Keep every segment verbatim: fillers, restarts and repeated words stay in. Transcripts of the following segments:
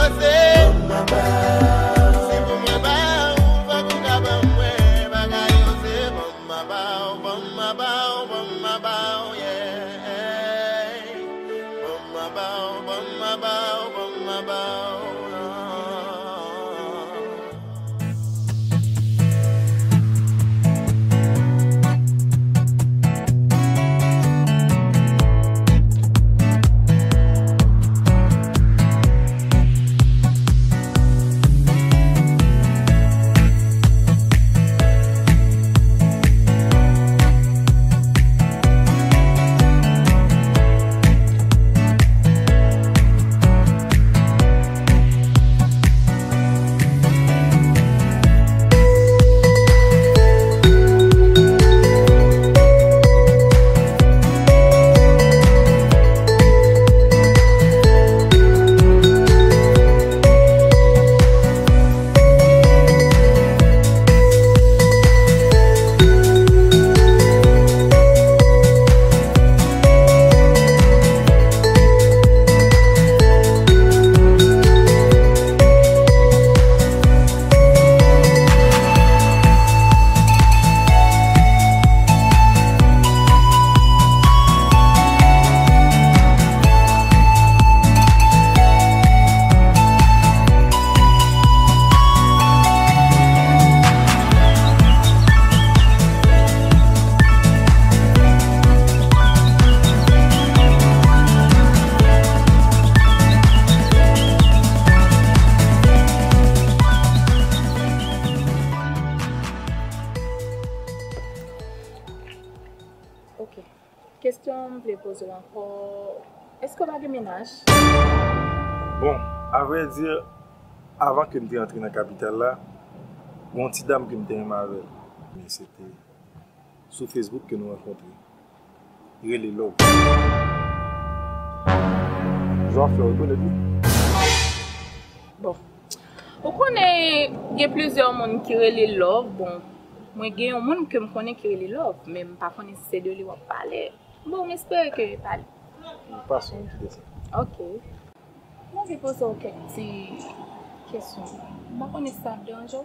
Se, si pou mwen ba ou, fòk ou ka ban mwen bagay yo, se ban m a ba ou, ban m a ba ou, ban m a ba ou, yeah. Ban m a ba ou, ban m a ba ou, ban m a ba ou, ah. Ok. Kesyon m vle poze w ankò, èske w pa gen mennaj? Bon, avrèdi, avan ke m te antre nan kapital la, gen yon ti dam ke m te renmen avè l. Men se te sou Facebook ke nou rankontre. Li rele Love. Jan w ap fè w rekonèt li? Bon. Ou konnen, gen plizyè moun ki rele Love. Bon, mwen gen yon moun ke m konnen ki rele Love, men m pa konnen si se de li w ap pale. Bon, m espere ke e pa li. Passons, m kite sa. Ok. Mwen vle poze w kèk ti kesyon. M pa konnen si sa ap deranje w.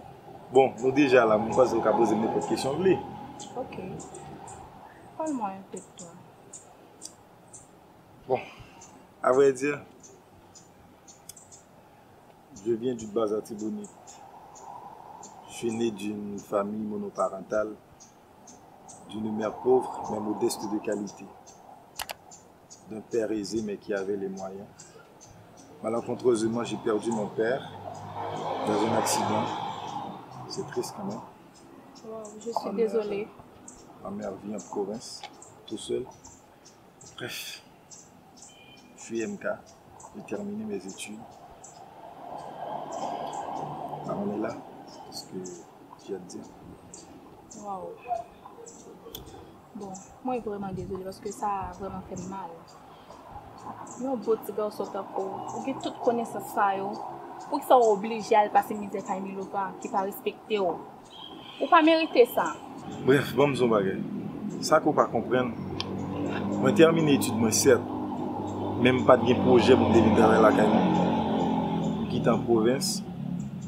Bon, nou deja la, mwen panse w ka poze m nenpòt kesyon w vle. Ok. Parle-moi un peu de toi. Bon, à vrai dire, je viens du Bas Artibonite. Je suis né d'une famille monoparentale, d'une mère pauvre mais modeste de qualité, d'un père aisé mais qui avait les moyens. Malencontreusement, j'ai perdu mon père dans un accident. C'est triste quand même. Wow, je suis désolée. Ma mère vit en province, tout seule. Bref, je suis M K, j'ai terminé mes études. Là, on est là, c'est ce que j'ai à te dire. Wow. Bon, mwen vrèman dezole paske sa vrèman fè m mal. Yon bo ti gason tankou w, ou gen tout konesans sa yo, poukisa w oblije al pase mizè kay Milova ki pa respekte w? Ou pa merite sa. Brèf, ban m di w yon bagay. Sa ke w pa konprann, mwen tèmine etid mwen, sèt, men m pa t gen pwojè pou m te vin travay lakay mwen. M kite an pwovens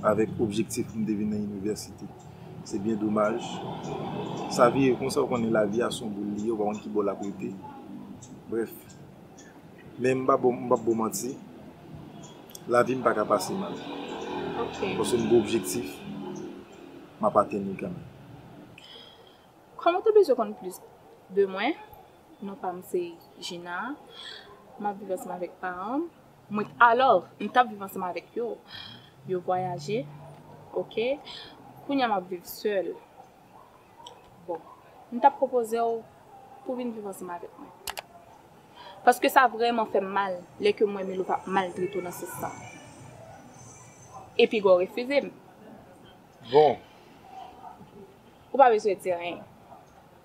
avèk objektif pou m te vin nan inivèsite. Se byen domaj. Sa vire konsa, ou konnen lavi a se yon boul li ye, ou pa konn ki bò l ap rete. Brèf. Men m pa bon, m p ap ba w manti. Lavi m pa ka pase mal. Ok. Paske m gen objektif, m ap atenn li kanmenm. Kòm ou te bezwen konn plis de mwen, non pa m se Gina, m ap viv ansanm avèk paran m. Mwen, alò, m t ap viv ansanm avèk yo. Yo vwayaje, ok. Kounye a m ap viv sèl. Bon, m t ap pwopoze w pou vin viv ansanm avèk mwen. Paske sa vrèman fè m mal, lè ke m wè Milova ap maltrete w nan sans sa. Epi w refize m. Bon. Ou pa bezwen di anyen.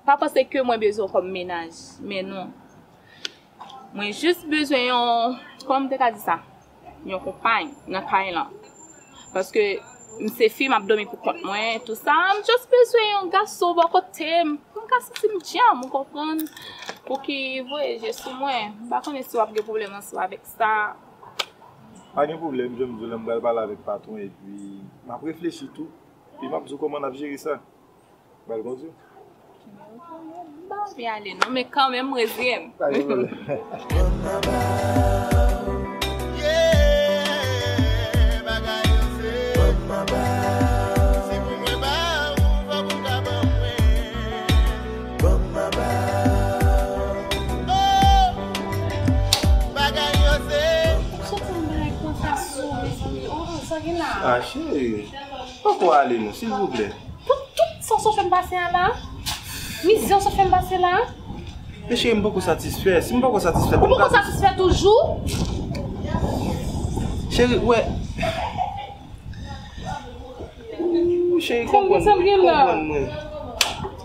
Pa panse ke mwen bezwen w kòm mennaj, men non. Mwen jis bezwen yon, kòman m te ka di sa? Yon konpay nan kay lan. Paske m se fi, m ap dòmi pou kont mwen, tou sa. M jis bezwen yon gason bò kote m, pou m ka santi m djanm, ou konprann? Pou ki voye je sou mwen. M pa konnen si w ap gen pwoblèm ansanm avèk sa. Pa gen pwoblèm, jan m di w la, m pral pale avèk patwon epi m ap reflechi tou. Epi m ap di w kòman n ap jere sa. M pral kondui w. M pa anvi ale non, men kanmenm m reziye m. Pa gen pwoblèm. Ou sot nan bagay konsa sou, mezanmi. Oh, sa gen la. Ah, cheri. Poko ale non, silvouplè. Tout, tout sa w sot fè m pase a la. Mizè w sot fè m pase la. Men cheri, m poko satisfè. Si m poko satisfè, pou m ka... Ou poko satisfè toujou? Cheri, wè. Cheri, konprann mwen, konprann mwen.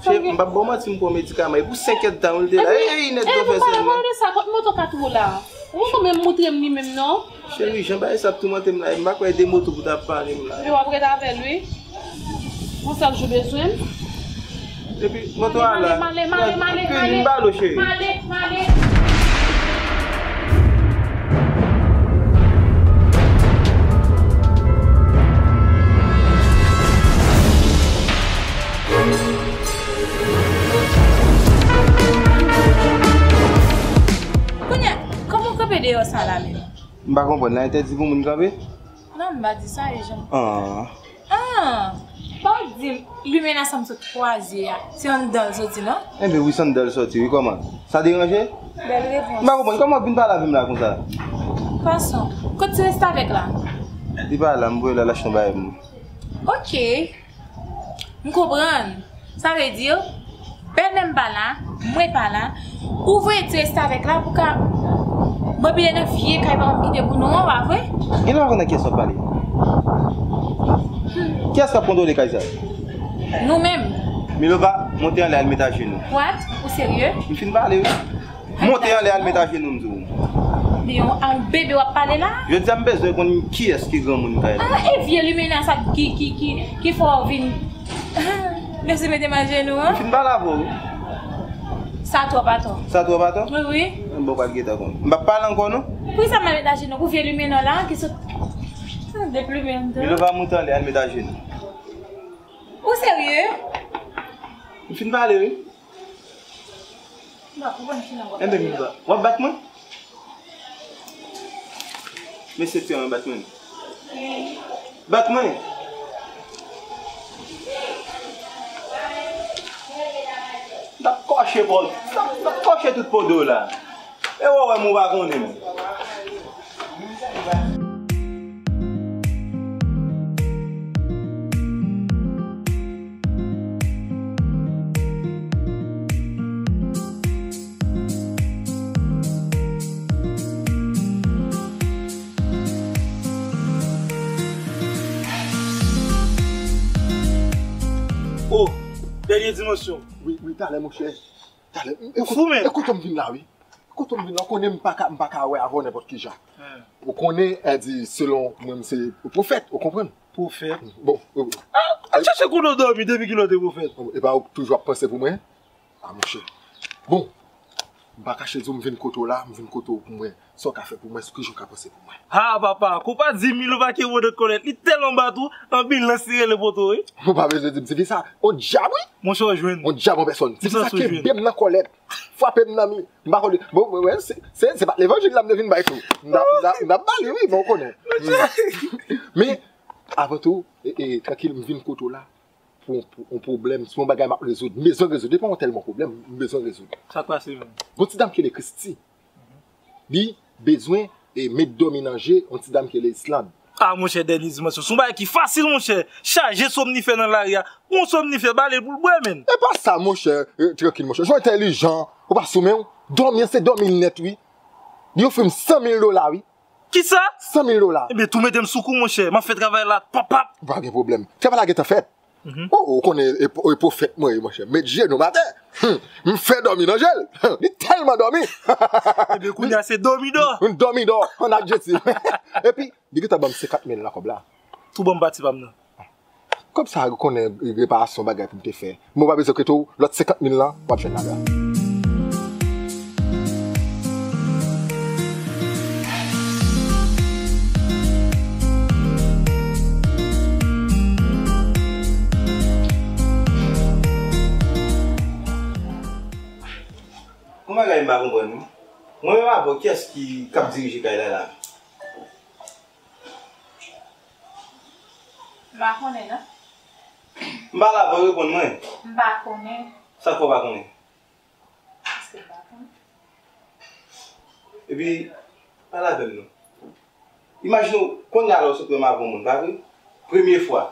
Cheri, m p ap ba w manti, m pran medikaman. E pou senk èdtan, ou te la. Ey, ey, nèt do fè sèlman. Pale de sa, kot moto kat ou la? Ou pa menm moutre m li menm, non? Cheri, jan bagay sa ap toumante m la, e m pa kwè de moto pou ta ap pale m la. Epi w ap ret avè l, wi. Yon sèl jou bezwen m. Epi, moto a la. Male, male, male, male, male. Vin ba lo, cheri. Male, male. Kounye a, kòman w kanpe deyò sa la menm? M pa konprann, la entèdi pou moun kanpe? Non, m pa di sa, e jan. Ah. Ah! Pa di m, limena sa m sot kwaze a, se anndan l soti, non? Enben wi, se anndan l soti, wi, kòman? Sa deranje? Bèl repons. M pa konprann, kòman w vin pale avè m la konsa? Fason, kot ti restavèk la? Li pa la, m voye l al achte yon bagay pou mwen. Ok. M konprann. Sa vle di, bèlmè m pa la, mwen pa la, ou voye ti restavèk la pou ka manpile nan vye kay papa m kite pou nou an, pa vre? Genlè w pa konn ak kiyès w ap pale. Kiyès k ap kontwole kay sa? Nou menm. Milova, monte anlè al met ajenou. What? Ou serye? M fin pale, wi. Monte anlè al met ajenou, m di w. De yon, a yon bebe w ap pale la? Jodi a m bezwen konn kiyès ki granmoun kay la. Ah, e vye limena sa ki, ki, ki, ki fè w vin. Ah, lèse mete m ajenou, an. M fin pale avè w, wi. Sa twòp atò. Sa twòp atò? Wi, wi. Bon, pral gentan konn. M p ap pale ankò, non? Poukisa m al met ajenou pou vye limena la ki sot deplimen m tou? Milova, monte anlè al met ajenou. Ou serye? M fin pale, wi. Enben, m va. W ap bat mwen? Men senti an bat mwen. Bat mwen! M t ap kòche po, m t ap, m t ap kòche tout po do la. E wè, wè, m ou pa konnen, men. Oh, dènye dimansyon. Wi, wi, talè, monchè. Talè. Ou fou, men. Ekoute, m vin la, wi. Kote m vin la, ou konnen m pa ka, m pa ka wè avè w nenpòt ki jan. Ou konnen, e di, selon mwen, m se pwofèt, ou konprann? Pwofèt? Bon, euh, al chèche kote w dòmi depi kilè w te pwofèt? E pa ou toujou ap panse pou mwen? A, monchè. Bon, m pa kache di w, m vin kote w la, m vin kote w pou mwen. Sa w ka fè pou mwen, ki jan w ka panse pou mwen? Ha, papa, konpa di Milova ke wodot kòlèt, li tèlman bat ou, anbilans li rele poto, wi. Ou pa bezwen di m, tifi sa, on dyab, wi. Monchè, w jwenn. On dyab an pèsòn. Tifi sa kenbe m nan kòlèt. Frape m nan mi. M pa konn. Bon, wè, se, se, se pa levanjil la m te vin bay tou. M ta, m ta, m ta ba li, wi, men ou konnen. Men, avan tou, e, e, trankil, m vin kote w la pou, pou yon pwoblèm, se yon bagay m ap rezoud. M bezwen rezoud. Depi yon tèlman pwoblèm, m bezwen rezoud. Sa k pase menm? Gon ti dam ki rele Christy. Li bezwen e met dòmi nan je yon ti dam ki rele Islande. Ah, monchè, dènye dimansyon. Se yon bagay ki fasil, monchè. Chaje somnifè nan lari a. Pran somnifè, ba li l pou l bwè, menn. E pa sa, monchè. E, trankil, monchè. Jwenn entèlijan. Ou pa sou men w. Dòmi an, se dòmi l nèt, wi. Li ofri m san mil dola, wi. Kisa? San mil dola. Ebyen, tou mete m sou kou, monchè. M ap fè travay la, pap, pap. Pa gen pwoblèm. Travay la gentan fèt. Mhm. Oh, ou konnen, e, e pwofèt mwen ye, monchè. Met jenou m atè. Hmm. M fè dòmi nan je l. Li tèlman dòmi. Ebyen, kounye a se dòmi dò. Dòmi dò, an adjektif. Epi, li gentan ban m senkant mil nan kòb la. Tou ban m pati pa m nan. Kòb sa a, ou konnen, reparasyon bagay pou m te fè. Men ou pa bezwen enkyete w, lòt senkant mil lan, w ap jwenn ladan. Bagay m pa konprann wi. Mwen menm avè w, kiyès ki k ap dirije kay la la? M pa konnen non. M pale avè w, reponn mwen. M pa konnen. Sa k fè w pa konnen? Paske m pa konnen. Epi, pale avè m non. Imajine w, kounye a la w sot menm avè yon moun, pa vre? Premye fwa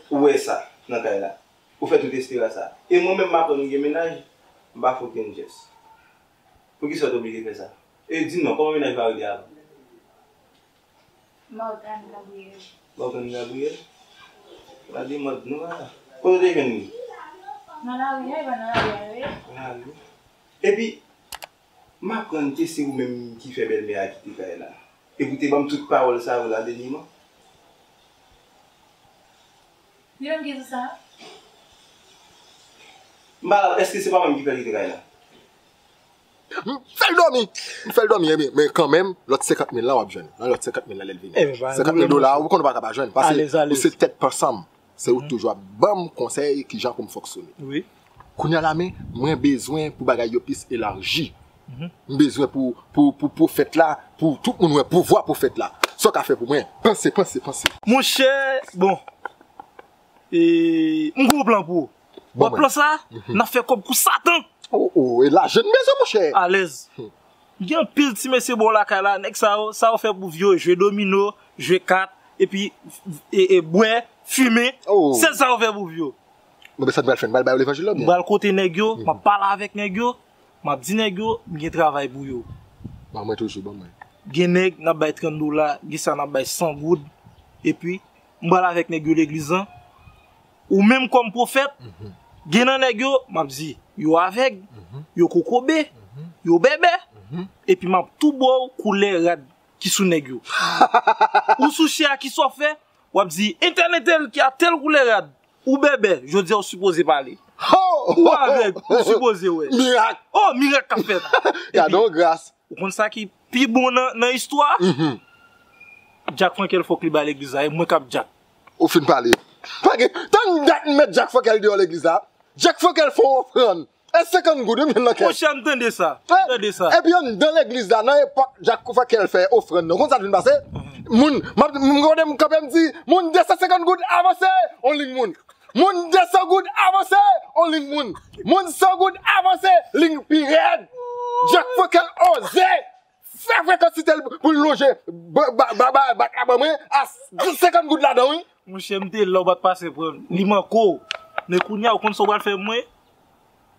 ou wè sa nan kay la. Ou fè tout espera sa. E mwen menm m aprann ou gen mennaj, m pa fè okenn jès. Poukisa w te oblije fè sa? E di m non, kòman mennaj pa rele avan? Morgan Gabriel. Morgan Gabriel? Gade mòd nou la. Kote w te jwenn li? Nan lari a, e pa nan lari a, wi. Nan lari. Epi, m aprann ke se ou menm ki fè bèlmè a kite kay la. Epi w te ban m tout pawòl sa yo la dènyèman. Li menm ki di sa? M pa la, èske se pa mwen ki fè l kite kay la? M fè l dòmi! M fè l dòmi, ebyen, men kanmenm, lòt senkant mil la w ap jwenn. Nan lòt senkant mil la lè l vini. Senkant mil dola, ou konn ou pa ka pa jwenn. Paske ou se tèt pansan m. Se ou toujou ap ban m konsèy kijan pou m fonksyone. Wi. Kounye a la, men, mwen bezwen pou bagay yo plis elaji. M bezwen pou, pou, pou pwofèt la, pou tout moun wè pouvwa pwofèt la. Sa w ka fè pou mwen? Panse, panse, panse. Monchè, bon. E, m gon plan pou ou. Wè plan sa? N ap fè kòb kou Satan. Oh, oh, e lajan n bezwen, monchè. Alèz. Gen anpil ti mesye bò lakay la, nèg sa yo, sa yo fè pou vi yo, jwe domino, jwe kat, epi e, e, bwè, fimen. Sèl sa yo fè pou vi yo. Bon, men sa n pral fè, n pral ba yo levanjil la, oubyen? M pral kote nèg yo, m ap pale avèk nèg yo, m ap di nèg yo, m gen travay pou yo. Ban mwen toujou, ban mwen. Gen nèg, n ap bay trant dola, gen sa n ap bay san goud, epi m pral avèk nèg yo legliz lan. Ou menm kòm pwofèt, gen nan nèg yo, m ap di, yo avèg, yo kokobe, yo bèbè, epi m ap tou ba w koulè rad ki sou nèg yo. Ou sou chè a, kisa w fè? W ap di, entèl, entèl ki a tèl koulè rad, ou bèbè, jodi a w sipoze pale. Ou avèg, ou sipoze wè. Mirak! Oh, mirak k ap fèt. Gade yon gras. Ou konn sa ki pi bon nan, nan istwa? Dyak Frankel fòk li bay legliz la, e mwen k ap dyak. Ou fin pale. Pa gen, tann dat m met Dyak Frankel deyò legliz la. Dyak Frankel fè yon ofrann. E senkant goud, wi, m jwenn nan kès. Monchè, m tande sa. M tande sa. Epi anndan legliz la, nan epòk Dyak Frankel fè ofrann nan, konn sa t vin pase? Moun, m ap, m gade m kanpe, m di, moun de san senkant goud avanse, on liy moun. Moun de san goud avanse, on liy moun. Moun san goud avanse, liy pi rèd. Dyak Frankel oze fè frekans site l pou l lonje ba, ba, ba, ba, bat la ban mwen a senkant goud ladan, wi. Monchè, m te la w pa t pase pran m. Li manke w. Men kounye a, ou konn sa w pral fè mwen?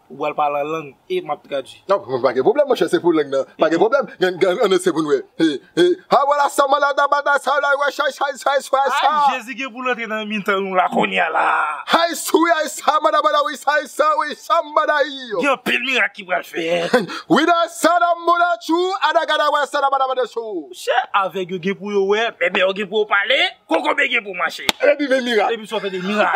Ou pral pale an lang e m ap tradui. Non, mwen pa gen pwoblèm, monchè, se pou lang nan. Pa gen pwoblèm. Gen, gen, ann se pou n wè. He, he. Hawala samala dabada sala wa shay shay shay swa sa. Ay, Jezi gen pou l antre nan mitan nou la kounye a la. Hay sou, hay sa, madabada, wi, sa, hay sa, wi, sambada, yo. Gen anpil mirak ki pral fèt. Wi, da, sa, da, mboda, chou, ada, gada, wa, sa, da, bada, bada, chou. Chè, avèg yo gen pou yo wè, bèbè yo gen pou yo pale, kokobe gen pou mache. Epi, men mirak. Epi, sa fè de mirak.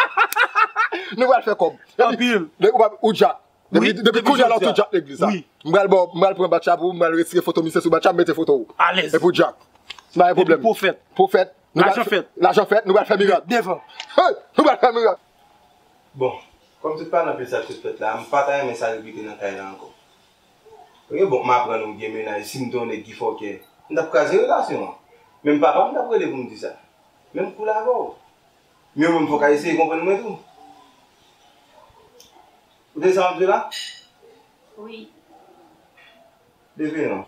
Nou pral fè kòb. Anpil. Depi ou pa, ou dyak. Depi, depi kounye a la, ou tou dyak legliz la. Wi. M pral ba w, m pral pran batcha pou ou, m pral retire foto misye sou batcha, m mete foto ou. Alèz. Epi ou dyak. Pa gen pwoblèm. Pwofèt. Pwofèt. Lajan fèt. Lajan fèt, nou pral fè mirak. Devan. Hey, nou pral fè mirak. Bon, kòm tout palan pil sa k sot fèt la, m pa ta renmen sa repete nan kay la ankò. Ok, bon, m aprann ou gen mennaj, si m te yon nèg ki fòkè, m t ap kraze relasyon an. Menm papa m t ap rele pou m di sa. Menm kou la avè w. Men ou menm fòk a eseye konprann mwen tou. Ou tande sa m ap di w la? Wi. Leve non.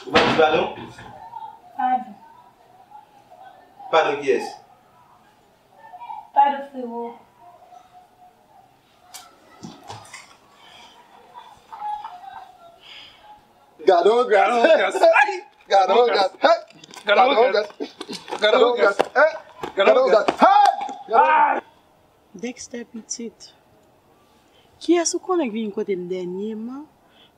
Ou pa di padon? Padon. Padon kiyès? Padon frewo. Gade yon gras. Gade yon gras. Hey! Gade yon gras. Gade yon gras. Hey! Gade yon gras. Hey! Dexter pitit, kiyès ou konnen k vin kote m dènyèman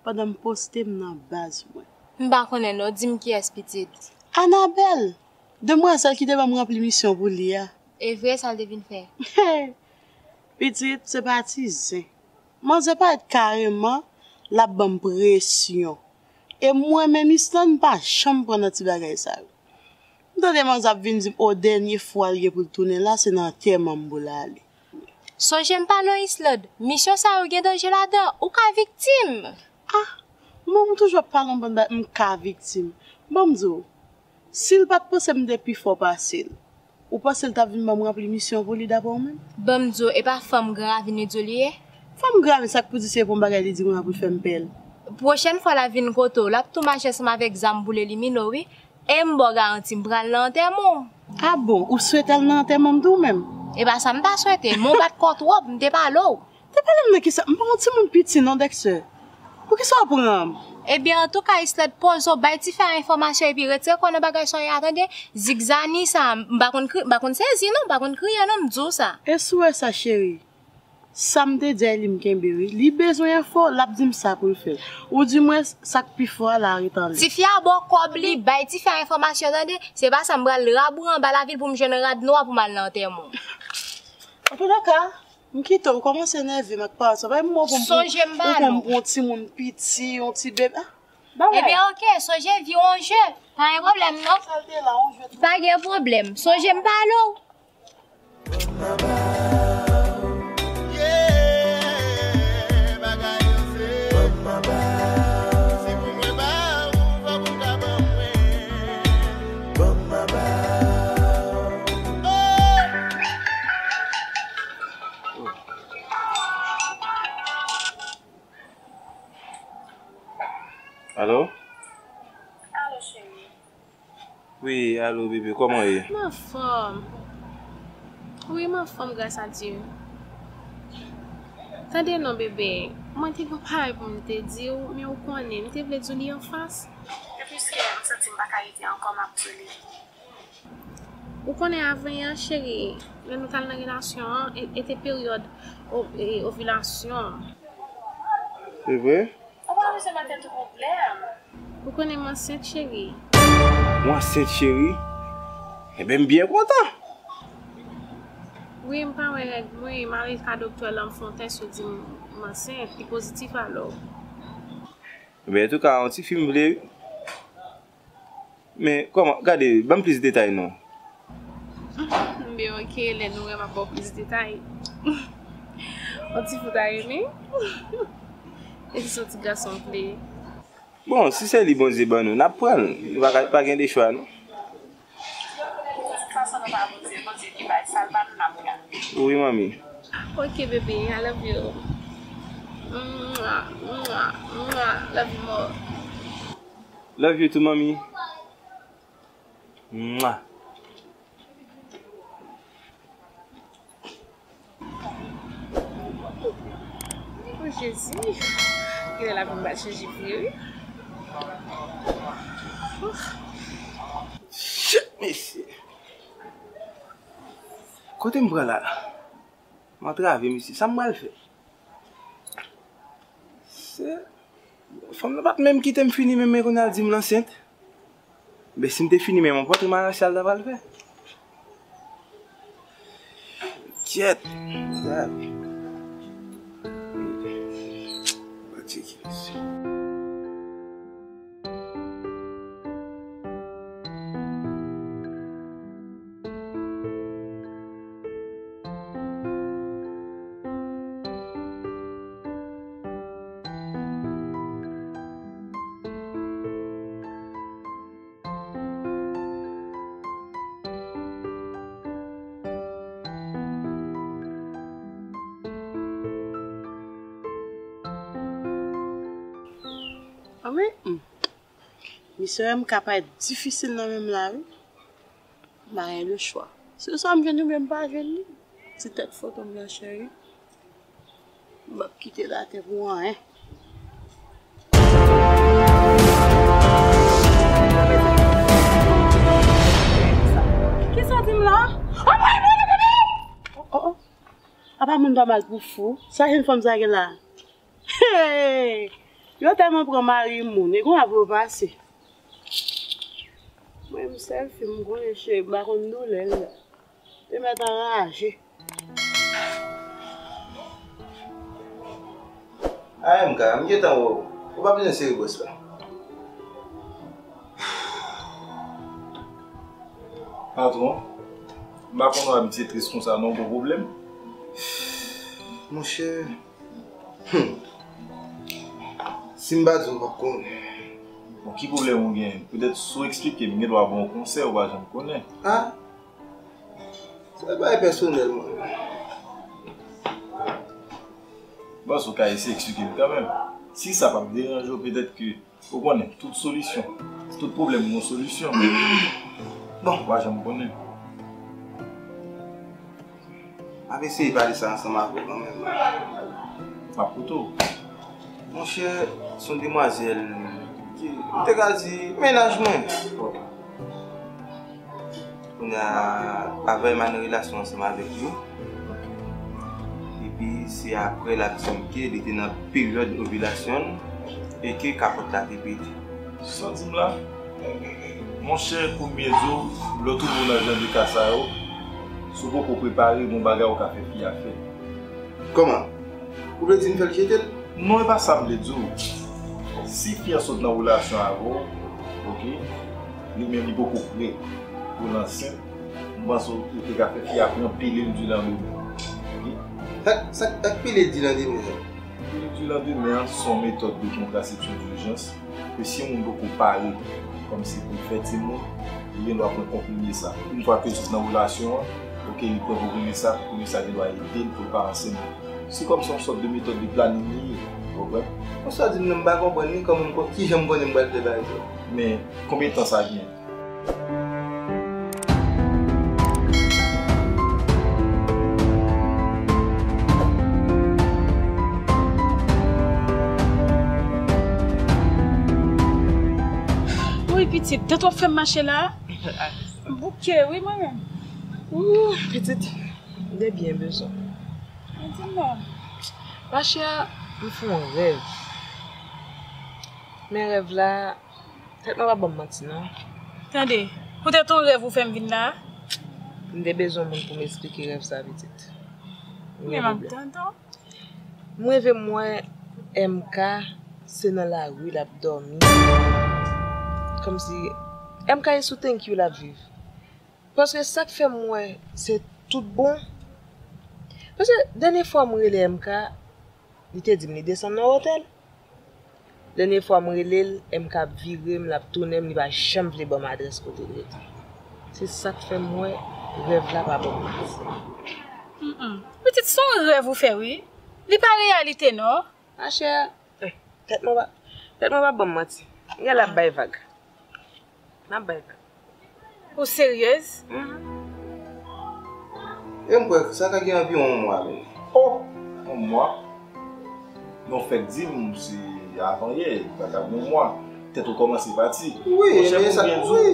pandan m poste m nan baz mwen? M pa konnen non, di m kiyès pitit. Anabèl, demwazèl ki te ban m ranpli misyon pou li a. E vre, sa l te vin fè? Pitit, se pa ti zen. Manzè parèt kareman, l ap ban m presyon. E mwen menm, Islande, m pa janm pran nan ti bagay sa yo. M tande manzè ap vin di m, o, dènye fwa l gen pou l tounen la, se nan antèman m pou l ale. Sonje m pa non Islande, misyon sa yo gen danje ladan, ou ka viktim. Ah, mwen m toujou ap pale yon bann bagay, m ka viktim. Ban m di w, si l pa t panse m te pi fò pase l, ou panse l t ap vin ban m ranpli misyon pou li dapre w menm? Ban m di w, e pa fanm Gran Ravin li di w li ye? Fanm Gran Ravin, sa k pou di se pou yon bagay li di m la pou l fè m pè l? Pwochèn fwa l ap vin kote w, l ap tou mache ansanm avèk zam pou l elimine w, wi. E m ba w garanti, m pral nan antèman w. Ah bon, ou swete al nan antèman m tou menm? E pa sa m ta swete, men w bat kò twòp, m te pale w. Te pale m nan kisa? M pa yon timoun piti non, Dexter. Poukisa w pran m? Ebyen, antouka, Islande, poze w, bay ti frè a enfòmasyon epi retire kò w nan bagay sa w ye a, tande? Zigzani sa, m pa konn kri-, m pa konn sezi non, m pa konn kriye non, m di w sa. E si w wè sa, cheri? Sa m te di a li m kenbe wi. Li bezwen enfo, l ap di m sa pou l fè. Oudimwens, sa k pi fò a la ret anlè. Tifi a ba w kòb li, bay tifi a enfòmasyon, tande? Se pa sa, m pral rabouyi anba lavil pou m jwenn rad nwa pou m al nan antèman w. Antoulèka, m kite w, ou kòmanse nève m ak pawòl sa. Bay m mo pou m pran, sonje m ba nou. Ou konn pran yon timoun piti, yon ti bebe. Ah, ba wè. Ebyen, oke, sonje vi w yon je. Pa gen pwoblèm, non. Sa l te la, yon je. Pa gen pwoblèm. Sonje m pale w. Alo? Alo, cheri. Wi, alo, bebe, kòman w ye? M anfòm. Wi, m anfòm, gras a Dye. Tande non, bebe, mwen te gen yon pawòl pou m te di w, men ou konnen, m te vle di w li anfas. Epi, si m santi m pa ka rete ankò, m ap di w li. Ou konnen avan yè, cheri, lè nou t al nan relasyon an, e, e te peryòd o-, e, ovilasyon. Se vre? Ou pa bezwen mete tout pwoblèm. Ou konnen m ansent, cheri. Ou ansent, cheri? Enben, m byen kontan. Wi, m pa wè règ mwen, m ale ka doktè la, m fè yon tès, yo di m, m ansent, li pozitif alò. Enben, antouka, yon tifi m vle, wi. Men, kòman, gade, ban m plis detay non. Enben, oke, lè nou wè m ap ba w plis detay. Yon ti fi w ta renmen. E si se yon ti gason w vle? Bon, si se li Bondye ban nou, n ap pran l. Nou pa ka, pa gen de chwa non. De tout fason, nou pa Bondye, Bondye ki bay, sa l ba nou, n ap pran l. Wi, manmi. Oke, bebe, I love you. Mwah, mwah, mwah. Love you more. Love you too, manmi. Mwah. Oh, Jezi. Genlè lavi m pral chanje vre, wi. Shit, mesye. Kote m pran la? M antrave, mesye. Sa m pral fè? Se, fanm nan pa t menm kite m fini, men, men kounye a l di m l ansent. Ben, si m te fini, men mwen pa t marache al ta pral fè. Kyèt. Sa. Pa tcheke, mesye. Anmwey, hmm. Misye wè m ka parèt difisil nan men m la, wi. M pa gen lechwa. Se swa m jwenn li oubyen m pa jwenn li. Ti tèt foto m nan, cheri. M p ap kite l atè pou anyen. Kisa w di m la? Oh, oh, oh. Apa moun pa mal pou fou? Sa jenn fanm sa gen la? Hey! Yo tèlman pran mari moun, e konsa pou yo pase. Mwen, m sèl fi, m konnen cheri, m pa konn doulè l la. Te mèt anraje. A M K, m gentan wè w. Ou pa bezwen sere bòs la. Patwon, m pa konn wè misye tris konsa non, gon pwoblèm. Monchè, hmm, si m pa di w, w p ap konnen. Bon, ki pwoblèm ou gen? Petèt si w eksplike m, m gen dwa ba w konsèy, ou pa janm konnen. Ah, se pa bagay pèsonèl, mwen. Bon, si w ka eseye eksplike m kanmenm. Si sa p ap deranje w, petèt ke Ou konnen, tout solisyon, tout pwoblèm gen yon solisyon. Bon, ou pa janm konnen. M ap eseye pale sa ansanm avè w kanmenm. M ap koute w. Monchè, se yon demwazèl ki, m te ka di, mennaj mwen. Kounye a, avan m al nan relasyon ansanm avèk li, epi se apre l ap di m ke li te nan peryòd ovilasyon l e ke kapòt la te pete. Sa w di m la? Monchè, pou m byen di w, lè w twouve w nan jan de ka sa yo, si w poko prepare, gen yon bagay ou ka fè fi a fè. Kòman? Ou vle di m fè l jete l? Non, e pa sa m vle di w. Si fi an sot nan relasyon avè w, oke, li menm li poko prè pou l ansent, m panse w te ka fè fi a pran pilil di landemen. Oke? Sa, sa, sa k pilil di landemen an? Pilil di landemen an se yon metòd de kontrasepsyon dijans ke si yon moun poko pare kòmsi pou l fè timoun, li gen dwa pran konprime sa. Yon fwa ke l sot nan relasyon an, oke, li pran konprime sa, konprime sa gen dwa ede l pou l pa ansent. Se kòmsi yon sòt de metòd de planin li ye, ou konprann? Bon, sa w di m nan, m pa konprann li, kòman m ko-, kijan m konnen m pral fè bagay sa? Men, konbyen tan sa gen? Wi, pitit, tèt w ap fè m mache la? M bouke, wi, mwen menm. Ooh, pitit, m te byen bezwen. Di m non. Machè, m fè yon rèv. Men rèv la, tèt mwen pa ban m manti, non. Tande, poutèt yon rèv ou fè m vin la a? M te bezwen moun pou m eksplike rèv sa, pitit. Men m ap tann ou. M reve m wè M K se nan lari l ap dòmi. Kòmsi M K e sou thank you l ap viv. Paske sa k fè m wè se tout bon. Paske dènye fwa m rele M K, li te di m li desann nan otèl. Dènye fwa m rele l, M K ap vire m, l ap tounen m, li pa janm vle ban m adrès kote l rete. Se sa k fè m wè rèv la pa ban m manti. Mm, mm. Pitit, se yon rèv ou fè, wi. Li pa reyalite, non. Machè, eh, tèt mwen pa, tèt mwen pa ban m manti. Gèl ap bay vag. M ap bay vag. Ou seryez? Mhm. E m kwè sa ka gen anviwon yon mwa menm. Oh, yon mwa? Non, fèk di m se avanyè, li pa ka gen yon mwa. Tèt ou kòmanse pati. Wi, monchè, men pou sa, byen di w, wi,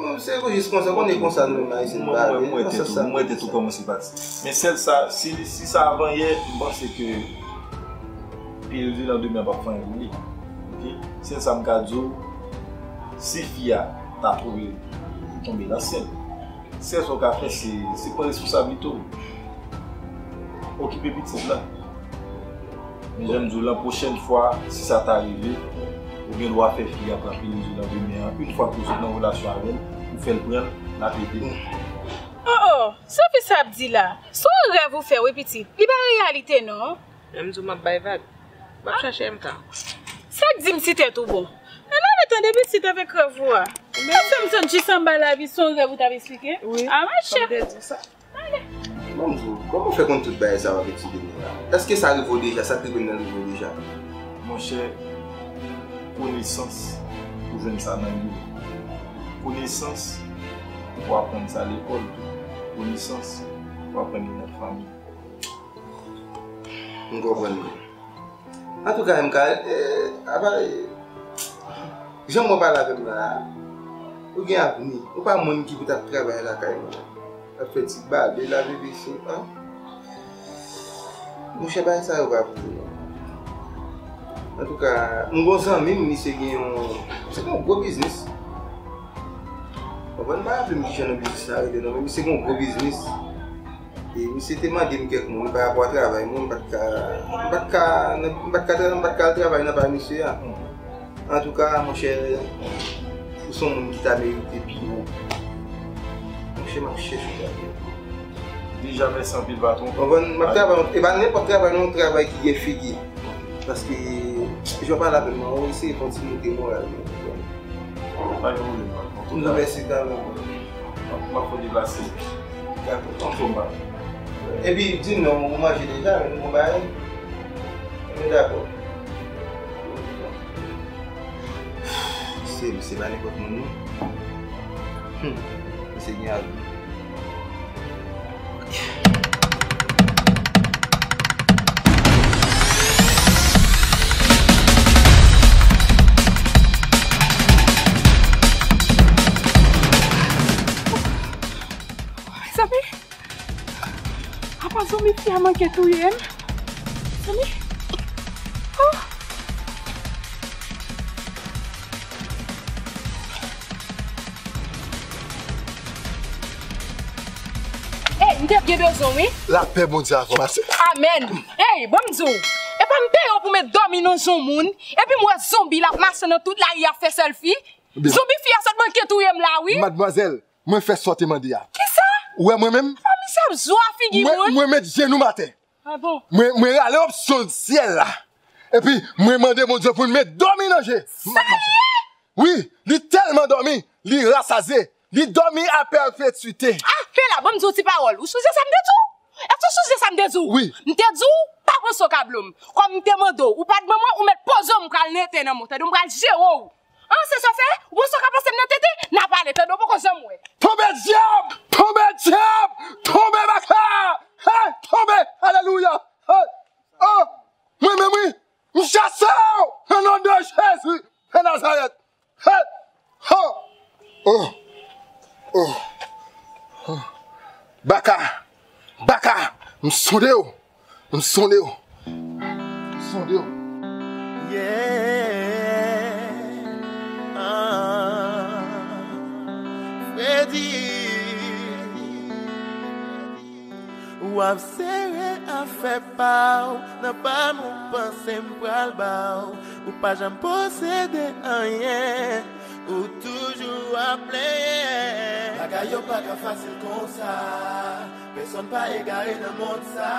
nou, se jis konsa, konnen konsa nou menm Ayisyen pale, nan sans sa. Mwen, mwen, tèt ou, mwen, tèt ou kòmanse pati. Men sèl sa, si, si sa avanyè, m panse ke pilil di landemen an p ap fè anyen pou li. Oke? Sèl sa m ka di w, si fi a ta twouve li tonbe ansent, sèl sa w ka fè, se, se pran responsablite w. Okipe pitit la. Men jan m di w, lan pwochèn fwa, si sa ta rive, ou gen dwa fè fi a pran pilil di landemen an, yon fwa ke w sot nan relasyon avè l, ou fè l pran l, l ap ede w. Oh, oh, sa fi sa ap di la? Se yon rèv ou fè, wi, pitit. Li pa reyalite, non. Menm di w m ap bay vag. M ap chache M K. Sa k di m si tèt ou bon? Ann ale tande pitit avèk rèv ou a. Sa fè m sot jis anba lavi, se yon rèv ou t ap eksplike? Wi, a, mache. Kòm te di sa. Ale. Bon, m di w, kòman w fè konn tout bagay sa yo avèk ti Denis la? Èske sa rive w deja? Sa k rive m nan rive w deja? Monchè, konesans, ou jwenn sa nan liv. Konesans, ou aprann sa lekòl tou. Konesans, ou aprann li nan fanmi. M konprann ou. Antouka, M K, eh, apa, eh, jan mwen pale avè m la, ou gen avni. Ou pa moun ki pou t ap travay lakay mwen. Ap fè ti bale, lave veso, an. Monchè, bagay sa yo pa pou ou, non. Antouka, m gon zanmi m, misye gen yon, misye gen yon gwo biznis. Konprann, m pa raple m kijan non biznis la rele non, men misye gen yon gwo biznis. E misye te mande m kèk moun pa rapò a travay mwen, m pa t ka, m pa t ka, m pa t ka tra-, m pa t ka al travay nan pa misye a. Antouka, monchè, ou se yon moun ki ta merite pi wo. Monchè, m ap chèche w travay. Li jamè san pil patwon. Konprann? M ap travay, e pa nenpòt travay non, yon travay ki gen figi. Paske, jan w pale avè m nan, ou eseye fè yon ti moute moral mwen. Pa gen pwoblèm, patwon. M di w mèsi talè. M ap fè w deplase. Dakò. Anfòm, patwon. Epi, di m non, ou manje deja, men nou bon bagay. Men dakò. Se, se pa nenpòt moun, non. Hmm. Se gen al. Mezanmi, apa zonbi fi a manke touye m? Mezanmi. Oh. Ey, m te gen bezwen w, wi. Lapè Bondye avè w, ma sè. Amèn. Ey, ban m di w. E pa m peye w pou m dòmi nan zon moun, epi m wè zonbi l ap mache nan tout lari ap fè sèlfi. Byen. Zonbi fi a sot manke touye m la, wi. Madmwazèl, mwen fè sa w te mande a. Kisa? Ou wè mwen menm? Apa misye ap zo a figi moun? Mwen, mwen met jenou m atè. Ah bon? Mwen, mwen rale opsyon syèl la. Epi, mwen mande Bondye pou l met dòmi nan je. Serye? Wi, li tèlman dòmi, li rasaze. Li dòmi a pèpetwite. Ah, pè la, ban m di w ti pawòl. Ou sonje sa m te di w? Èske ou sonje sa m te di w? Wi. M te di w, pa panse w ka blo m. Kòm m te mande w, ou pa t ban mwen, ou mèt poze w, m pral nete nan men w. Tande, m pral jere w. An, se sa w fè? Ou panse w ka pase m nan tete? N a pale, tande, w poko janm wè. Tonbe dyab! Tonbe dyab! Tonbe baka! Hey, tonbe! Alelouya! Hey! Oh! Mwen menm, wi! M chase w! Nan non de Jezi de Nazarèt! Hey! Ho! Oh! Oh! Oh! Baka! Baka! M sonde w! M sonde w! M sonde w! Yeah! Ah! Fredi! W ap sere afè pa w nan pa m, ou panse m pral ba w. Ou pa janm posede anyen, ou toujou ap plenyen. Bagay yo pa ka fasil konsa. Pèsonn pa egare nan mond sa.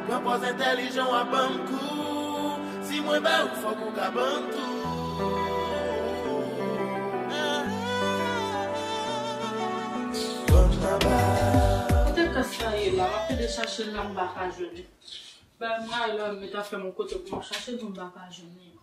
Pran pòz entèlijan w ap ban m kou. Si mwen ba ou, fòk ou ka ban m tou. Ban m anba. Kote kas la ye la? M ap tande chache l la, m pa ka jwenn li. Bay mwen la, m met afè m yon kote pou m ap chache l pou m pa ka jwenn li.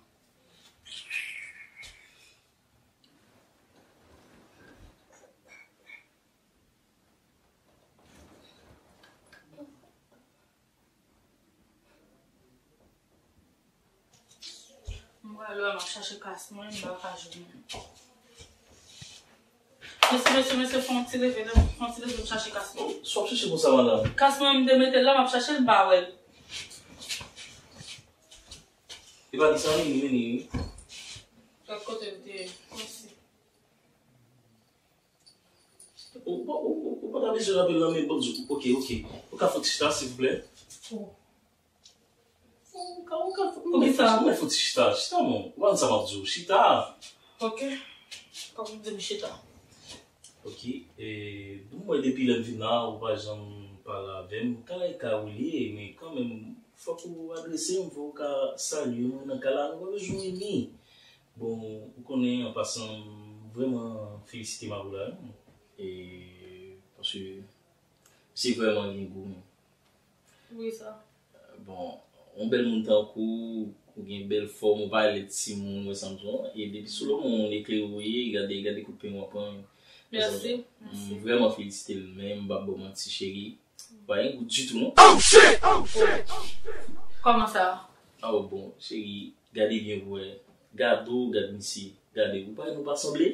Mwen lè m ap chache kas mwen, m pa ka jwenn li. Mesye, mesye, mesye, fè yon ti leve, fè yon ti leve, m chache kas mwen. Sa w ap chache konsa, madanm? Kas mwen, m te mete l la, m ap chache l, m pa wè l. E pa di sa, vini, vini, wi. Gad kote l te ye. Mèsi. Ou, ou, ou, ou pa ta bezwen rape l nan men bòt ou. Ok, ok. Ou ka fout chita, silvouplè? Ou ka, ou ka fout, ou ka fout chita, chita non. Ou pa konn sa m ap di w, chita. Ok. Kòm ou di m chita. Ok, e, bon, mwen depi lè m vin la, ou pa janm pale avè m. Ka e ka ou li ye, men kanmenm, fòk ou adrese m, fòk ou ka salye mwen nan ka la, nou pa bezwen ri. Bon, ou konnen, an pasan, m vrèman felisite Maroula, wi. E, paske se vrèman gen gou, men. Wi, sa. Bon, yon bèl moun tankou w, ou gen bèl fòm, ou pa lè timoun, wè sa m di w, e depi sou lòt moun eklere ou ye, gade, gade kout pen w ap pran. Mèsi, mèsi. M vrèman felisite l, men m p ap ba w manti, cheri. Pa gen gou ditou, non. Oh, shit! Oh, shit! Kòman sa? Ah, bon, cheri, gade byen pou wè. Gade w, gad misye. Gade, ou pa, nou pa sanble?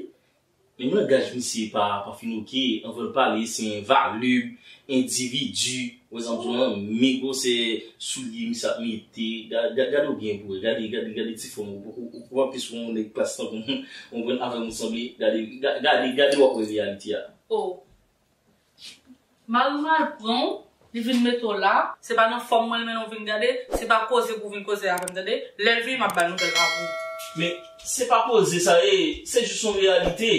Men langaj misye pa, pa fin oke. Anvan l pale, se envalib, endividi. Wè sa m di w lan, men gwosè soulye misye ap mete. Ga-, ga-, gade w byen pou wè. Gade, gade, gade ti fòm ou, ou, ou, ou pa plis yon nèg klas tankou m. Ou konprann, avè m ou sanble. Gade, ga-, gade, gade w ap wè reyalite a. Oh. Mari w mal pran w, li vin mete w la, se pa nan fòm mwen l mennen w vin gade, se pa koze pou w vin koze avè m, tande? Lè l vini, m ap ba l nouvèl pa pou ou. Men, se pa koze sa ye, se jis yon reyalite.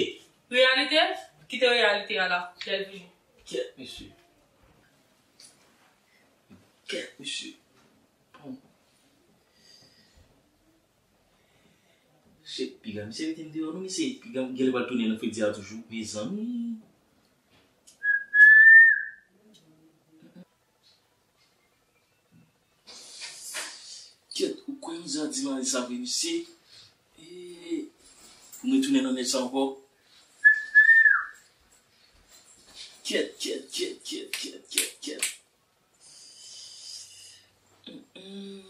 Reyalite? Kite reyalite a la, lè l vini. Kyèt, mesye. Kèt, mesye. Bon. Shit, piga, misye rete m deyò, non, misye. Piga, genlè pral tounen nan fredi a toujou, mezanmi. Kèt, ou kwè mizè a di mari sa vre, mesye? Eee, pou m retounen nan nèg sa ankò. Kèt, kèt, kèt, kèt, kèt, kèt, kèt. Mm, mm.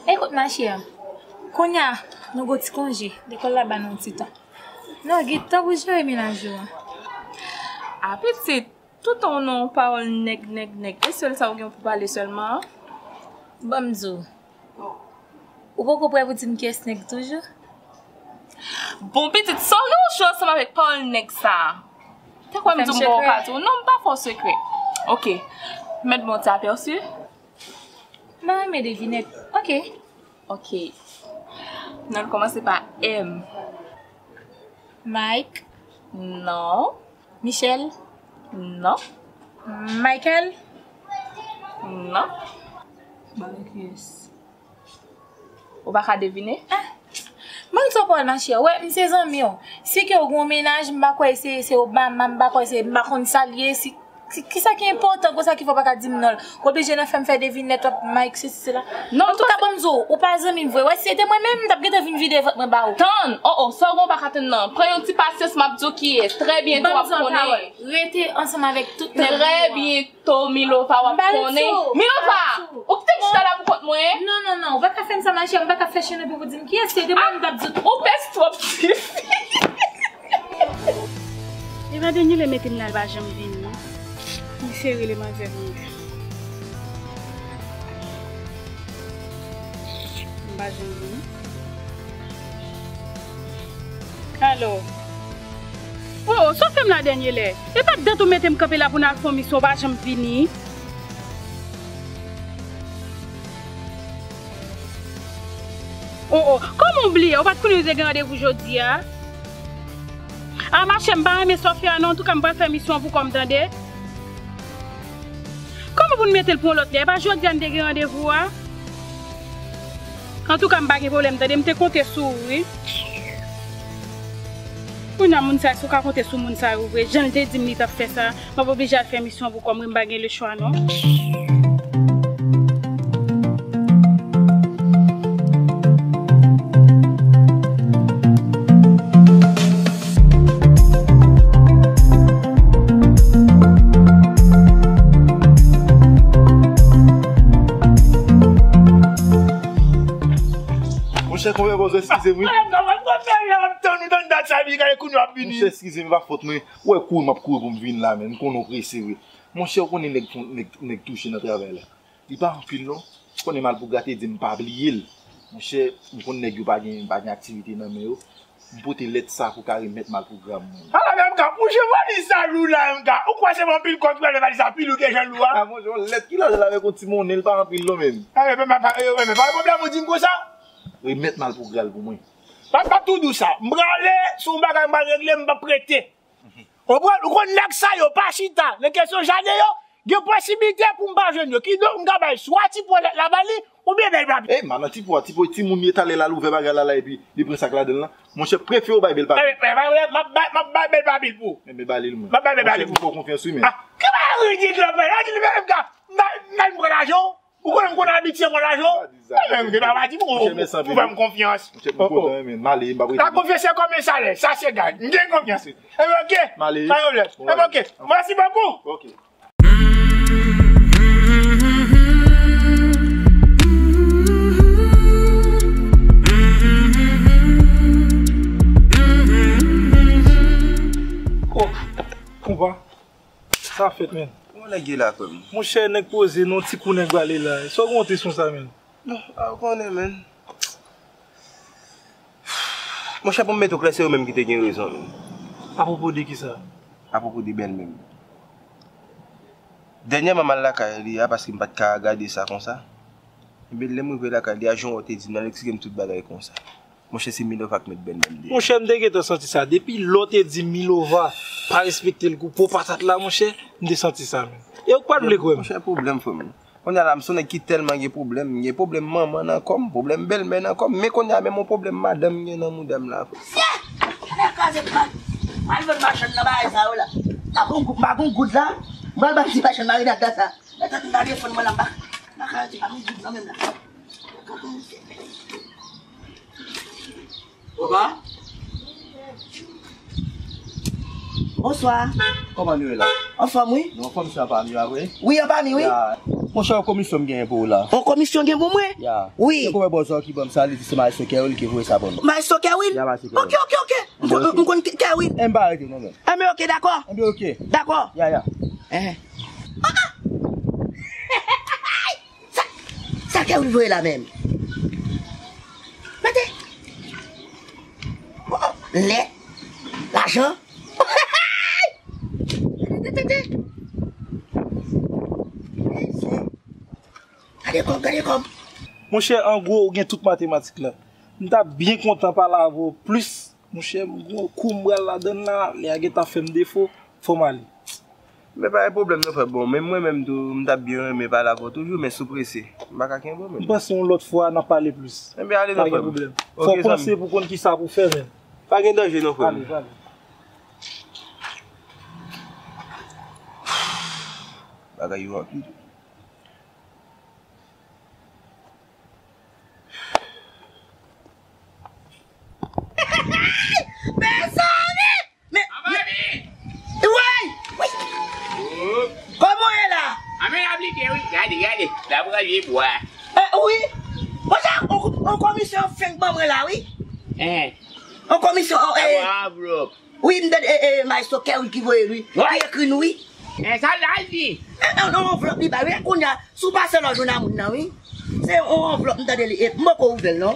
Ekout, ma chère, kounye a, nou gon ti konje, lekòl la ba nou yon ti tan. Nou gentan pou jere mennaj ou an. A pitit, toutan w nan yon pawòl nèg, nèg, nèg, e sèl sa ou gen pou pale sèlman an? Ban m di w, ou poko prè pou di m kiyès nèg toujou? Bon, pitit, sa w gen yon cho ansanm avèk pawòl nèg sa a? Te kwè m di w m poko ka di w. Non, m pa fè w sekrè. Oke. Mèt bon ti apèsi. Mwen renmen devinèt. Oke. Oke. Non l kòmanse pa M. Mike. Non. Michel. Non. Michael. Non. Ba mwen kiyès. Ou pa ka devine? Ah. Mwen sou pawòl, ma chère. Wè, m se zanmi w. Si ke w gon mennaj, m pa kwè se, se Obama, m pa kwè se, m pa konn sa l ye, si, si, kisa ki enpòtan konsa ki fè w pa ka di m non l? Ou oblije nan fè m fè devinèt, w ap Mike, sesi, sela. Non, antouka, ban m di w, ou pa zanmi m vre. Wè, si se te mwen menm, m t ap gentan vin vide vant mwen ba ou. Tann! Oh, oh, sa w gen w pa ka tann nan. Pran yon ti pasyans, m ap di w kiyès. Trè byento w ap konnen. Rete ansanm avèk tout nèg ou an. Trè byento, Milova, w ap konnen. Milova! Ou kite m chita la pou kont mwen? Non, non, non, ou pa ka fè m sa, ma chère, m pa ka fè chen nan pou di m kiyès, se de mwen m t ap di w. Ou pès twòp, tifi. Epa dènye lè mete m la, l pa janm vini. Misye rele manzè vini. M pa janm vini. Alo. Oh, sa w fè m la dènye lè? E pa dat ou mete m kanpe la pou n al fè yon misyon, w pa janm vini. Oh, oh, kòman w bliye? Ou pa t konnen nou te gen randevou jodi a? A, machè, m pa renmen sa w fè a, non. Antouka, m pral fè misyon an pou kò m, tande. Kòman pou n mete l pou yon lòt lè? E pa jodi a n te gen randevou a? Antouka, m pa gen pwoblèm, tande, m te konte sou ou, wi. Kounye a, moun sa yo, si w ka konte sou moun sa yo vre, jan l te di m li t ap fè sa, m ap oblije al fè misyon pou kò m, wi, m pa gen lechwa, non. Monchè, konbyen fwa w eskize m, wi. Monchè, eskize m, e pa fòt mwen. Ou wè kouri m ap kouri pou m vin la, men m konnen w prese, wi. Monchè, ou konnen nèg, nèg, nèg touche nan travay la. Li pa anpil, non. Ou konnen Malpougra te di m pa bliye l. Monchè, m konn nèg yo pa gen, pa gen aktivite nan men yo. M pote lèt sa pou ka remèt Malpougra, mwen. Ala, men m ka bouje valiz sa lou la, m ka. Ou kwè se anpil kòb ki pral fè valiz sa pi lou ke jan l lou a? A, monchè, yon lèt ki la, la avèk yon ti monnen, l pa anpil, non, men. A, men, men, men, men, men, pa gen pwoblèm, ou di m konsa. Remèt Malpougra l pou mwen. M ap, m ap tou di w sa. M prale, se yon bagay m pral regle, m p ap rete. Ou konprann? Ou konn nèg sa yo pa chita nan kesyon jaden yo, gen posiblite pou m pa jwenn yo. Kidonk, m ka bay swa Ti Pwa lèt la ba li, oubyen Bèl Papi. Ey, m pa nan Ti Pwa, Ti Pwa, timoun ye, talè l al ouvè bagay la, la, epi li pran sa k ladan l lan. Monchè, prefere w bay Bèl Papi. Ey, ey, m ap bay, m ap bay Bèl Papi l pou ou. Enben, ba li l, mwen. M ap bay Bèl Papi pou ou. Monchè, m fè w konfyans, wi, men. Ah, ki bagay ridikil w ap fè la? Di l, men, m ka, m ka, m ka pran lajan w. Ou konnen m konn abitye pran lajan w. Monchè, mèsi anpil. Ou fè m konfyans. Monchè, m kontan, men. M ale, m p ap rete. La konfyans se kòm yon salè. Sa se gad. M gen konfyans. Enben, oke. M ale. Pa gen pwoblèm. Enben, oke. Mèsi bokou. Oke. Oh, konpa. Sa fèt, men. Kòman nèg ye la, frè m? Monchè, nèg poze, non, ti kou nèg bale la. Sa w gen kont sou sa, men? Non, a, ou konnen, men. Monchè, pou m mete w klè, se ou menm ki te gen rezon, men. Apwopo de kisa? Apwopo de bèlmè m. Dènyèman, m al lakay li a, paske m pa t ka gade sa konsa. Ebyen, lè m rive lakay li a, jan w te di m nan, l eksplike m tout bagay konsa. Monchè, se Milova k met bèlmè m deyò. Monchè, m te gentan santi sa. Depi lè w te di Milova pa respekte l pou po patat la, monchè, m te santi sa, menm. E ou k pa t vle kwè m. Monchè, pwoblèm, frè m. Kounye a la, m se yon nèg ki tèlman gen pwoblèm. M gen pwoblèm manman nan kò m, pwoblèm bèlmè nan kò m. Men kounye a, menm yon pwoblèm madanm m gen nan mouda m la, frè. Sye! Ann kraze pran. Al jwenn machann nan bagay sa yo la. M pa gon gou-, m pa gon goud la. M pral bay ti machann marinad la sa. Mèt ann nan defann mwen la, m pa, m pa ka di pa gon goud nan menm la. Papa? Bonswa. Kòman nou ye la? Anfòm, wi. Nou anfòm, se anpami a vre? Wi, anpami, wi. Ya. Monchè, yon komisyon m genyen pou ou la. Yon komisyon gen pou mwen? Ya. Wi. Se konbyen bòzò ki ban m sa, li di se Maestro Kerwil ki voye sa ban nou. Maestro Kerwil? Ya, Maestro Kerwil. Ok, ok, ok. M konn, m konn Kerwil. E m pa rete non, men. Enben, ok, dakò. Enben, ok. Dakò. Ya, ya. Eh. Ah, ah. Sa, sa Kerwil voye la menm? Mete. Oh, lè. Lajan. Tete, tete. Gade kòb, gade kòb. Monchè, an gwo, ou gen tout matematik la. M t ap byen kontan pale avè w plis. Monchè, m gon kou m pral ladann la, li a gentan fè m defo, fò m ale. Men pa gen pwoblèm non, frè m. Bon, men mwen menm tou, m t ap byen renmen pale avè w toujou, men si w prese, m pa ka kenbe w, men. M panse yon lòt fwa, n a pale plis. Enben, ale non, frè m. Pa gen pwoblèm. Fò w panse pou konn kisa pou fè, men. Pa gen danje non, frè m. Ale, ale. Bagay yo anpil. Mezanmi! Men, woy! Woy! Kòman w ye la? Anben, n ap lite, wi. Gade, gade. N ap ranje bwa. Eh, wi. Monchè, on, on komisyon fenk ban mwen la, wi. Eh. On komisyon, on, eh. Anvlòp. Wi, m tande, e, e, Maestro Kerwil ki voye l, wi. Wi. Ki ekri nou, wi. E sa l al di? E, e, yon anvlòp li bay, wi. Kounye a, si w pase la, w jwenn a moun nan, wi. Se yon anvlòp, m tande li. E, m poko ouvè l, non.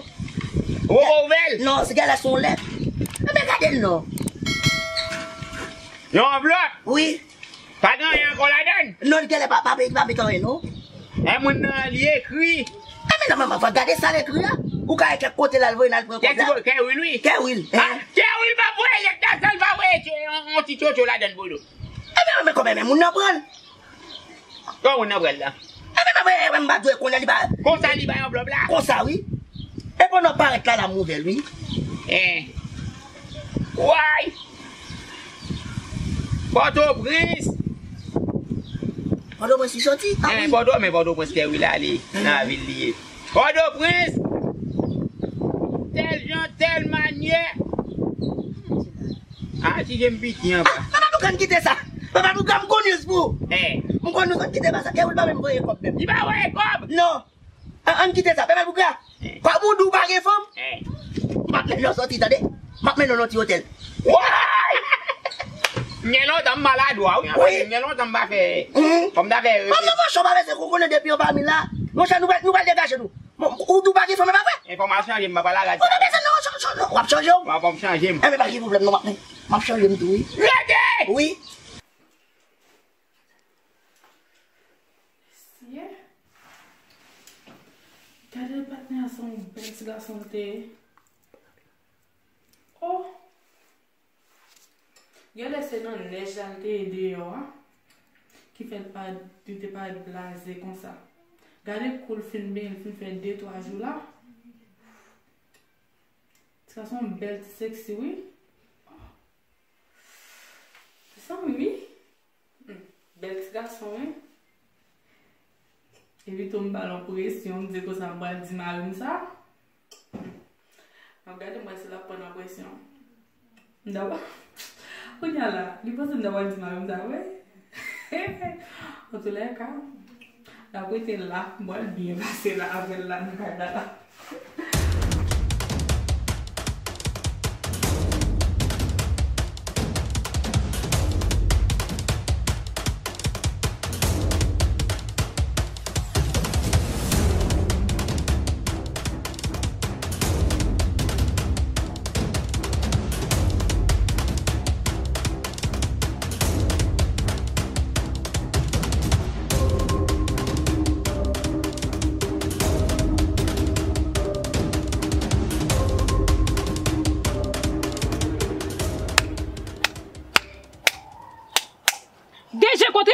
Ou poko ouvè l? Non, se genlè se yon lèt. Enben, gade l, non. Yon anvlòp? Wi. Pa gen anyen ankò ladann? Non, li genlè pa, pa, pa met anyen, non. E moun nan, li ekri. Enben, non, manman, fò gade sa l ekri a. Ou ka wè kèk kote l al voye l al pran kòb la. Kèwil, wi. Kèwil, ah, eh. Kèwil pa voye lèt la, sa l pa voye ti, yon, yon ti tchotcho ladann pou nou. Enben, men kòman men moun nan pran l? Kòman moun nan pran l la? Enben, men, men, men, m pa dwe konnen li pa. Konsa li bay anvlòp la? Konsa, wi. E pandan w parèt la, la m ouvè l, wi. Eh. Way! Pòtoprens! Pòtoprens li soti? Ah, eh, wi. Pòto-, men Pòtoprens, Kerwil ale, nan vil li ye. Pòtoprens! Tèl jan, tèl manyè. Ah, ti je m piti anba. Papa Bougra, ann kite sa. Papa Bougra, m gon news pou ou. Eh. M gon news, ann kite sa. Kerwil pa menm voye kòb menm. Li pa voye kòb? Non. An, ann kite sa, Papa Bougra. Eh. Kòm ou di w pa gen fanm, eh, m ap mennen w soti, tande? M ap mennen w nan ti otèl. Woy! M gen lontan m maladwa, wi, wi. M gen lontan m pa fè, mhm, kòm ta fè. Manman, manchè, w pa bezwen konnen depi anba mi la. Monchè, nou pral, nou pral degaje nou. Bon, ou di w pa gen fanm, e pa vre? Enfòmasyon, je m pa pale a rad. Ou pa bezwen, non, w ap chanje w. W ap chanje w? W ap chanje m. Enben, pa gen pwoblèm, non, m ap, m ap chanje m tou, wi. Rete! Wi. Mesye, gade patnè a, se yon bèl ti gason l te ye. Oh! Genlè se nan nèj la l te ye deyò a, ki fè l pa, li te parèt blaze konsa. Gade kou l fin benyen, l fin fè de twa jou la. Ti gason bèl, ti seksi, wi. Oh. Mezanmi. Hmm, bèl ti gason, wi. Epi tou m ba l yon presyon, m di konsa m pral di mari m sa. Hmm. M ap gade m wè si l ap pran nan presyon. M ta pral, kounye a la, li panse m ta pral di mari m sa vre? Antoulèka, n ap rete la, m pral byen pase la avè l la nan kay la la.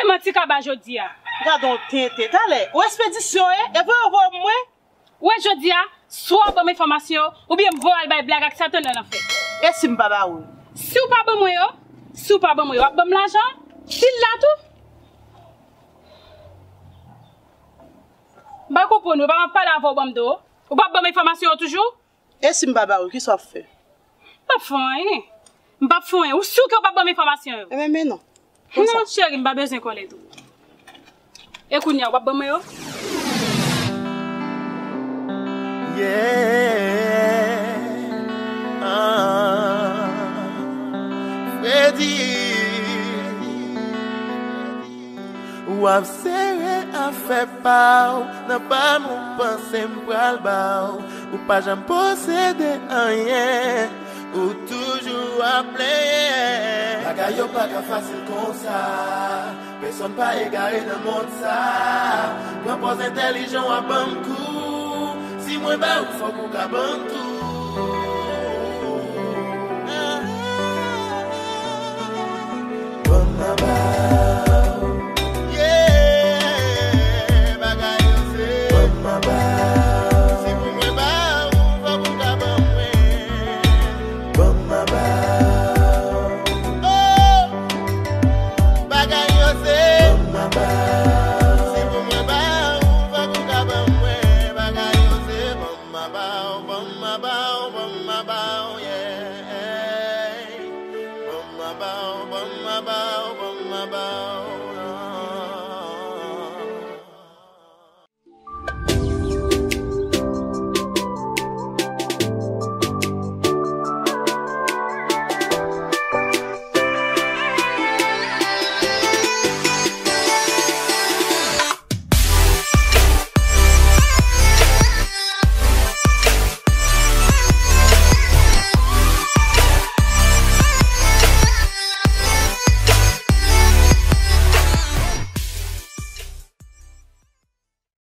Manti kaba jodi a. Gade yon tenten. Talè, ou espedisyon, e? E voye w voye m mwen? Ou wè jodi a, swa w ap ban m enfòmasyon yo, oubyen m voye w al bay blag ak Satan nan lanfè. E si m pa ba ou yo? Si w pa ban mwen yo, si w pa ban mwen yo, w ap ban m lajan an? Si l la tou? M pa konprann ou, e pa m ap pale avè w, ban m do. Ou p ap ban m enfòmasyon yo toujou? E si m pa ba ou, kisa w ap fè? M p ap fè anyen. M p ap fè anyen. Ou si ke w p ap ban m enfòmasyon yo? Ebyen, men non. Konsa. Non, cheri, m pa bezwen kòlèt ou. E kounye a, w ap ban mwen yo? Yeah. Ah. Freddy. W ap sere afè pa w nan pa m, ou panse m pral ba w. Ou pa janm posede anyen, ou toujou ap plenyen. Bagay yo pa ka fasil konsa. Pèsonn pa egare nan mond sa. Pran pòz entèlijan w ap ban m kou. Si mwen ba ou, fòk ou ka ban m tou. Ban m maba w. Yeah, bagay yo se ban m maba w. Si pou mwen ba ou, fòk ou ka ban mwen. Ban m maba w. Oh, bagay yo se ban m maba w. Si pou mwen ba ou, fòk ou ka ban mwen. Bagay yo se ban m maba w, ban m maba w, ban m maba w.